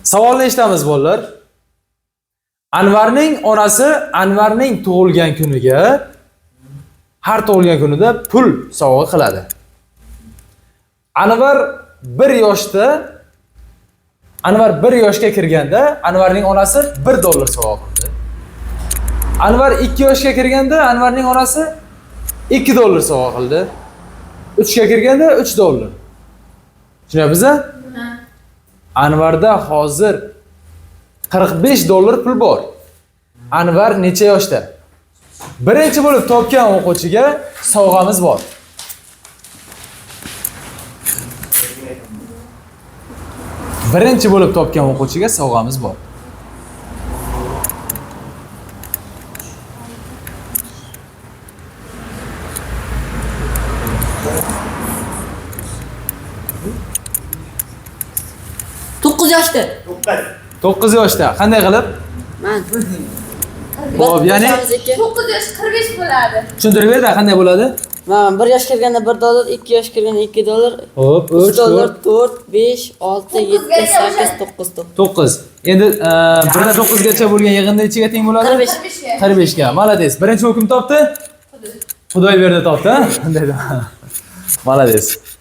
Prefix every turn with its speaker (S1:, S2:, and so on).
S1: Savolni eshitamiz, bolalar. Anvarning onasi Anvarning tug'ilgan kuniga har tug'ilgan kunida pul sovg'a qiladi. Anvar 1 yoshda Anvar 1 yoshga kirganda Anvarning onasi 1 dollar sovg'a qildi. Anvar 2 yoshga kirganda Anvarning onasi 2 dollar sovg'a qildi. 3 ga kirganda 3 dollar. Tushunyapsiz? Anvarda hozir 45 dollar pul bor. Anvar necha yoshda? Birinchi bo'lib topgan o'quvchiga sovg'amiz bor. Birinchi bo'lib topgan o'quvchiga sovg'amiz bor.
S2: To'qqiz yoshda.
S1: 9 yoshda. Qanday qilib?
S2: Man.
S1: Xo'p, ya'ni
S3: 9 yosh 45 bo'ladi.
S1: tushuntirib berda qanday bo'ladi?
S2: Man 1 yosh kirganda 1 dollar, 2 yosh kirganda 2 dollar,
S1: Xo'p,
S2: 3
S1: 3
S2: dollar,
S1: 4
S2: 4, 5, 6, 7, 8, 9, 9.
S1: 9. Endi 1 dan 9 gacha bo'lgan yig'inda nechaga teng bo'ladi?
S2: 45.
S3: 45 ga.
S1: 45 ga. Молодец. Birinchi kim topdi? Xudoyberdi topdi, ha? Dedi. Молодец.